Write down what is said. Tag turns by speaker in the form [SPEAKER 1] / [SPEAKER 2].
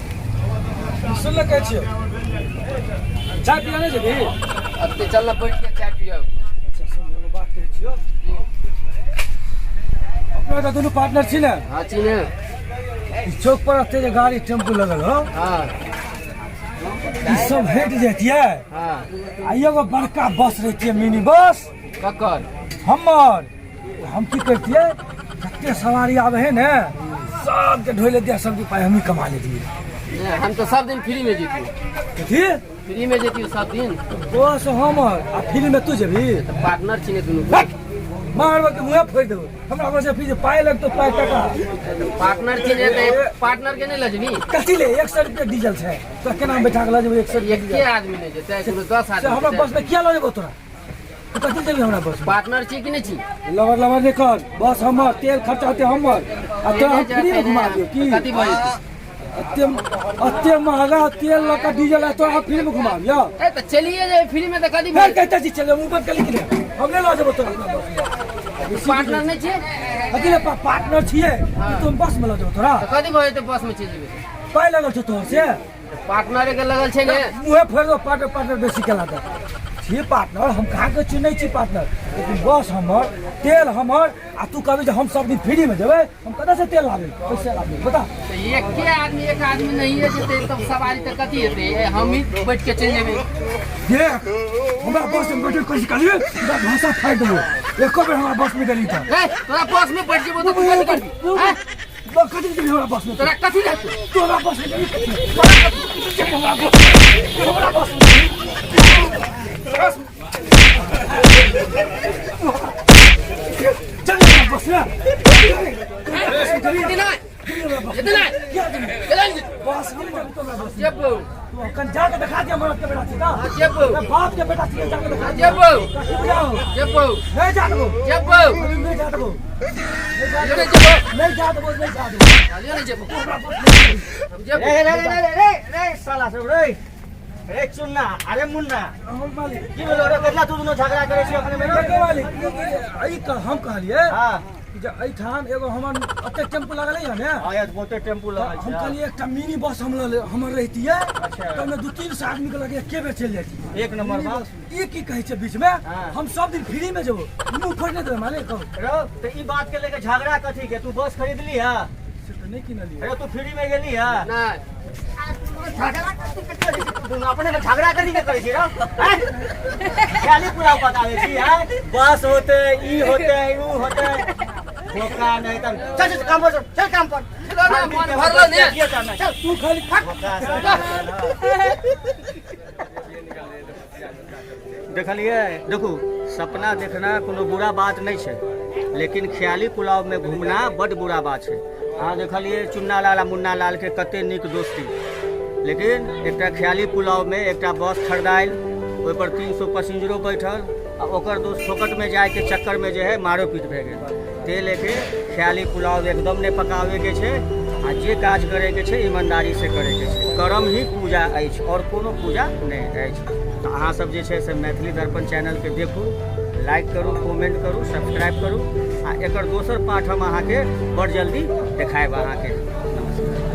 [SPEAKER 1] सुनल कहै छियौ चाय पिया नहि जेबही
[SPEAKER 2] अते चल ना बैठ के चाय पियब
[SPEAKER 1] अच्छा सुन एगो बात कहै छियौ अपना तऽ दुनू पार्टनर छी ने
[SPEAKER 2] हाँ छी ने
[SPEAKER 1] ई चौक पर एते जे गाड़ी टेम्पू लगल हो
[SPEAKER 2] हाँ
[SPEAKER 1] ई सब हटि जैतियै
[SPEAKER 2] हाँ
[SPEAKER 1] आ एगो बड़का बस रहितियै मिनी बस
[SPEAKER 2] ककर
[SPEAKER 1] हमर हम की करतियै जते सवारी आबै है ने सबके ढोइ लेतियै सबके पाइ हमही कमा लेतियै
[SPEAKER 2] नहीं, हम तो सब दिन फ्री में जीती
[SPEAKER 1] कथी
[SPEAKER 2] फ्री में जीती सब दिन
[SPEAKER 1] बस हमर आ फ्री में तू जेबही
[SPEAKER 2] तो पार्टनर छी ने दुनू
[SPEAKER 1] हट! मारबो के मुँहे फोड़ि देबो हमरा बस फ्री पाइ लगतो पाइ टका
[SPEAKER 2] पार्टनर छी ने तो पार्टनर के नहीं लजबी
[SPEAKER 1] कथी ले 100 रुपया डीजल छै तो केना बैठा के लऽ जेबो 100 रुपया
[SPEAKER 2] एके आदमी नहीं जेतै कोनो 10
[SPEAKER 1] से
[SPEAKER 2] आदमी
[SPEAKER 1] हमरा
[SPEAKER 2] जेतै।
[SPEAKER 1] बस में किया लऽ जेबो तोरा तू कथी जेबी हमरा बस में
[SPEAKER 2] पार्टनर छी कि नहीं छी
[SPEAKER 1] लवर लवर नहीं कर बस हमर तेल खर्चा होते हमर आ तोरा हम फ्री में घुमा दियो की
[SPEAKER 2] कथी भऽ जेतै
[SPEAKER 1] अते अते महंगा तेल लऽ कऽ डीजल आ तोरा हम फ्री में घुमा दियो
[SPEAKER 2] ए तऽ चलिए जाए फ्री में तऽ कथी भऽ
[SPEAKER 1] फिर कहते छी चले मुंह बंद कर लिख हम नहीं लऽ जेबो तोरा अपना बस में
[SPEAKER 2] जेतै पार्टनर नहीं छी
[SPEAKER 1] कथी ले पार्टनर छियै तुम बस में लऽ जेबो तोरा
[SPEAKER 2] तऽ कथी भऽ जेतै बस में चलि जेबै
[SPEAKER 1] पाइ लगल छौ तोहर से
[SPEAKER 2] पार्टनर के लगल छै ने
[SPEAKER 1] मुँहे फोड़ि दो पार्टनर पार्टनर बेसी केला तऽ छी पार्टनर हम कहाँ के चुनै छी पार्टनर लेकिन बस हमर तेल हमर आ तू कहबी जे हम सब दिन फ्री में जेबै हम कतऽ से तेल लाबै पैसा लाबै बता
[SPEAKER 2] तऽ एके आदमी एक आदमी नहिए जेतै तब सवारी तऽ कथी हेतै ए, हम ही बैठ के चलि जेबै
[SPEAKER 1] देख हमरा बस में बैठे कैसे कहलिए हमरा भाषा फाड़ि देबो एको बेर हमरा बस में गेली तऽ
[SPEAKER 2] ए तोरा बस में बैठ जेबो तऽ तू कथी करबी आँय?
[SPEAKER 1] कथी देबी हमरा बस में
[SPEAKER 2] तोरा कथी रहतौ
[SPEAKER 1] तू हमरा बस में देबी कथी कथी देबी हमरा बस में? हमरा बस में चल हमरा बस में
[SPEAKER 2] जेतै नहि जेतै नहि जेतै नहि
[SPEAKER 1] बस हम जाबी तोरा बस में।
[SPEAKER 2] जेबौ
[SPEAKER 1] तू अखन जाके देखा दिया मरद के बेटा छी का
[SPEAKER 2] जेबौ
[SPEAKER 1] बाप के बेटा छी जाके देखा दिया
[SPEAKER 2] जेबौ
[SPEAKER 1] कथी बुझाओ
[SPEAKER 2] जेबौ
[SPEAKER 1] नहीं जा देबो
[SPEAKER 2] जेबौ
[SPEAKER 1] नहीं जा देबो
[SPEAKER 2] नहीं जेबौ
[SPEAKER 1] नहीं जा देबो नहीं जा देबो
[SPEAKER 2] कहलियौ नहि जेबौ हम जेबौ
[SPEAKER 3] रे रे रे रे रे रे साला सब रे रे चुन्ना अरे मुन्ना
[SPEAKER 1] हम मालिक
[SPEAKER 3] की भेलो रे कतना तू दुनू झगड़ा करै छी अखने में
[SPEAKER 1] देखो मालिक ई हम कहलिए
[SPEAKER 3] हां
[SPEAKER 1] कि जे एहिठाम एगो हमर एते टेम्पू लागल है ने
[SPEAKER 3] हां यार बहुते टेम्पू लगल
[SPEAKER 1] हम
[SPEAKER 3] छै
[SPEAKER 1] कहलिए एकटा मिनी बस हम लऽ हमर रहितियै
[SPEAKER 3] अच्छा।
[SPEAKER 1] तऽ ओहिमे दू तीन सए आदमी के लगे एके बेर चलि जाइतियै
[SPEAKER 3] एक नंबर बस
[SPEAKER 1] ई की कहै छै बीच में
[SPEAKER 3] हाँ।
[SPEAKER 1] हम सब दिन फ्री में जेबो मुंह फोड़ि नहि देबै मालिक कहू
[SPEAKER 3] रौ तऽ ई बात के लेके झगड़ा कथी के तू बस खरीदली है
[SPEAKER 1] से तऽ नहि किनलियै
[SPEAKER 3] अरे तू फ्री में गेली है
[SPEAKER 2] नहि
[SPEAKER 3] झगड़ा कथी के करै छी तू दुनू अपने में झगड़ा कथी के करै छी रौ हैं? खाली पूरा बताबै छी हैं बस होते ई होते ऊ होते धोखा नहीं तब चल चल काम पर चल, चल काम पर
[SPEAKER 2] चलो ना, मन भरलो ने।
[SPEAKER 3] किया करना चल
[SPEAKER 1] तू खाली
[SPEAKER 3] धोखा देखलियै देखू सपना देखना कोनो बुरा बात नहि छै लेकिन ख्याली पुलावमे घूमना बड्ड बुरा बात छै अहाँ देखलियै चुन्ना लाल आ मुन्ना लालके कते नीक दोस्ती लेकिन एकटा ख्याली पुलावमे एकटा बस खरीदायल ओहिपर 300 पैसेंजरो बैठल आ ओकर दोस्त फोकटमे जायके चक्करमे जे है मारो पीट भए गेल ताहि लेके ख्याली पुलाव एकदम नहि पकाबैके छै आ जे काज करैके छै ईमानदारीसँ करैके छै कर्म ही पूजा अछि आओर कोनो पूजा नहि अछि तऽ अहाँसभ जे छै से मैथिली दर्पण चैनलके देखू लाइक करू कमेंट करू सब्सक्राइब करू आ एकर दोसर पाठ हम अहाँके बड़ जल्दी देखायब अहाँके नमस्कार।